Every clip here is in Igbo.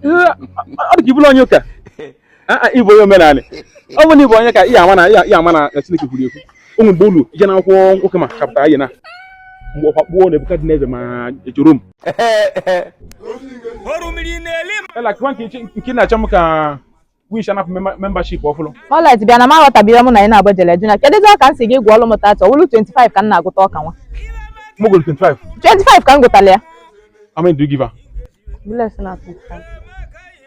Ọ dị ka ị bụrụ onye ụka. Ị bụ onye omenala. Ọ bụrụ na ị bụ onye ka ị ama na ị ama na Chineke kwuru ekwu. O nwere mgbe olu ije na akwụkwọ nwoke ma chapter anyị na mgbe ọkwa kpụọ Nebukadneza ma Jerome. Nke na-achọ m ka wish anapụ membership ọfụlụ. Ọlet bịa na m aghọtabịrị mụ na ị na-agba jele juna. Kedụzi ọka m si gị gụọlụ m 30, ọ wụlụ 25 ka m na-agụta ọka nwa. M gụrụ 25. 25 ka m gụtara ya. How many do you give her? Bless na 25.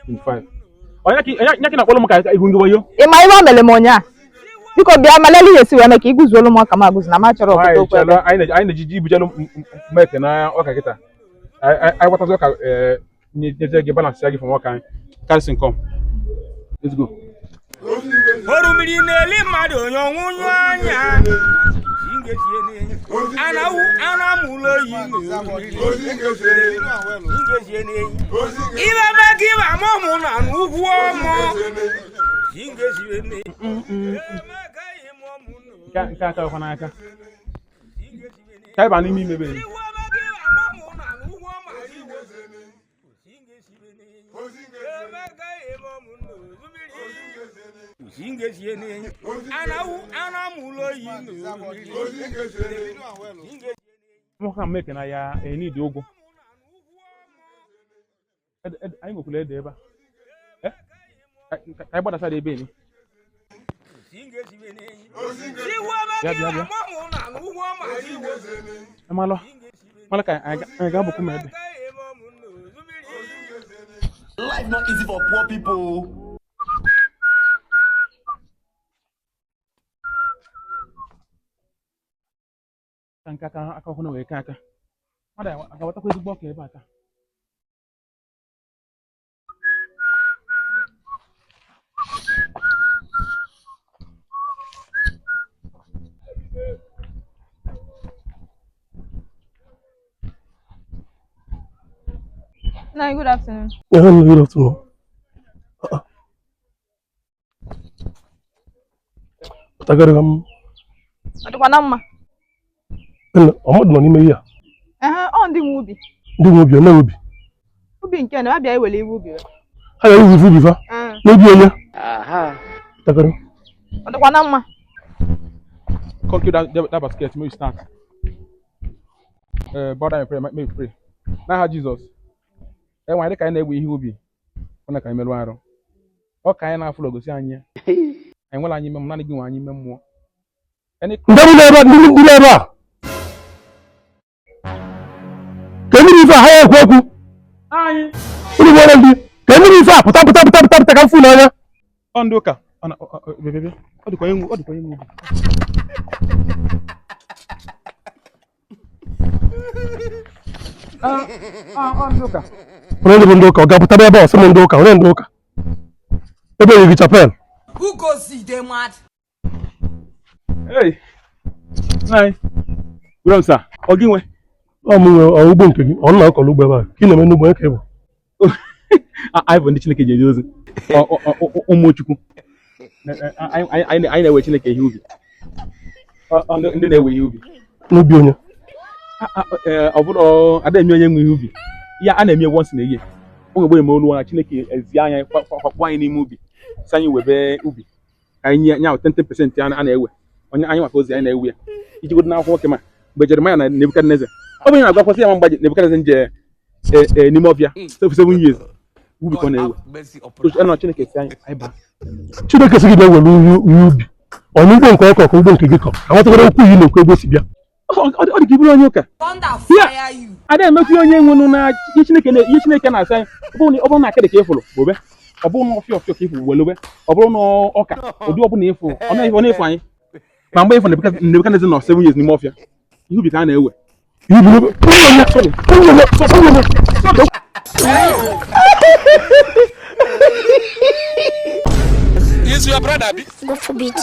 25. Onye ka na-akpọrọ m ka ihu ngị wayo? Ị ma ihe o mere m ụnyaa? Biko bịa malele ihe esi wee mee ka ị gụzuolu m ọka m agụzu na m achọrọ ọkụta okwu ebe. Anyị na-ejiji ibujelu mmeke na ọka kịta. Anyị gbatazi ọka nyezie gị balance ya gị from ọka anyị. Carson, come. Let's go. Orumiri na-eli mmadụ onye ọnwụnyụ anya. Ibe gị ma mụ na n'ugwu ọmụ. Nke aka ọkwa n'aka. Ka anyị baa n'ime ime be. Nwoke a mmeke na ya enidi ụgwọ. Anyị nwekwara ede ebe a. Ka anyị gbadasa ebe eni. Bịa bịa bịa. Amalọ. Malọ ka anyị ga-abụkwu m ede. Life not easy for poor people. Nke aka aka ọhụrụ wee ka aka. Mmadụ aga-aghọtakwa ezigbo ọka ebe a taa. Nna, good afternoon. Yeah, good afternoon. Pụtagara m. Ọ dịkwa na mma? Ọmọdụ nọ n'ime ihe a. Ehe, ọ ndị nwe ubi. Ndị nwe ubi, ọ na ubi. Ubi nke na abịa iwere iwe ubi. Ha ga-ewu ife ubi fa. N'ubi onye. Pụtagara. Ọ dịkwa na mma? Come kill that basket, may we start. Bow down and pray, may we pray. N'aha Jizọs. Enwe dị ka anyị na-egwe ihe ubi, ọ na ka anyị merụ arụ. Ọ ka anyị na-afụlọ gosi anyị ya. Anyị nwere anyị ime mmụọ, naanị gị nwe anyị ime mmụọ. Ndị ebe a. Ka emiri ife a ha ya ekwu okwu. Unu bụ ndị ka emiri ife a pụta pụta pụta pụta pụta ka m fụ n'anya. Ọ ndị ụka. Ọ dịkwa enwe ubi. Onye ndị bụ ndị ụka ọ ga-apụta ebe a ọsị m ndị ụka onye ndị ụka ebe yi gị chapel. Who goes see them mad? Hey, nai, were sir, ọ gị nwe? Ọ mụ nwe ugbo nke gị, ọ nna akọrọ ugbo ebe a, ka ị na-eme n'ugbo nke bụ? Anyị bụ ndị Chineke ji eje ozi, ụmụ Chukwu. Anyị na-ewe Chineke ihe ubi. Ndị na-ewe ihe ubi. N'ubi onye? Ọ bụrụ ada eme onye nwe ihe ubi. Ya a na-eme once in a year. Oge gboo eme olu na Chineke ezi anya kwakpọ anyị n'ime ubi. Si anyị webe ubi. Anyị nye 10% a na-ewe. Onye anyị maka ozi anyị na-ewe ya. Iji godo n'akwụkwọ nwoke ma mgbe Jeremaya na Nebukadneza. Ọ bụ onye na-agwa akwụkwọ ya ma mgbe Nebukadneza nje n'ime ọfịa 7 years. Ubi ka ọ na-ewe. Ọ Chineke si anyị anyị baa. Chineke si gị bịa were ihe ubi. Ọ n'ugbo nke ọkọ ka ugbo nke gị kọ. Aghọtakwara okwu iyi na-ekwu ebe o si bịa. Ọ dị ka iburu onye ụka. Ada emekwa onye nwenu na ihe Chineke na-asị anyị. Ọ bụrụ na akịrị ka ị fụrụ bobe. Ọ bụrụ na ọfịa ọfịa ka ị fụrụ welobe. Ọ bụrụ na ọka ụdị ọbụla ịfụ ọ na-efu anyị. Ma mgbe ịfụ Nebukadneza nọ 7 years n'ime ọfịa, ihe ubi ka a na-ewe. Is your brother? Go for it.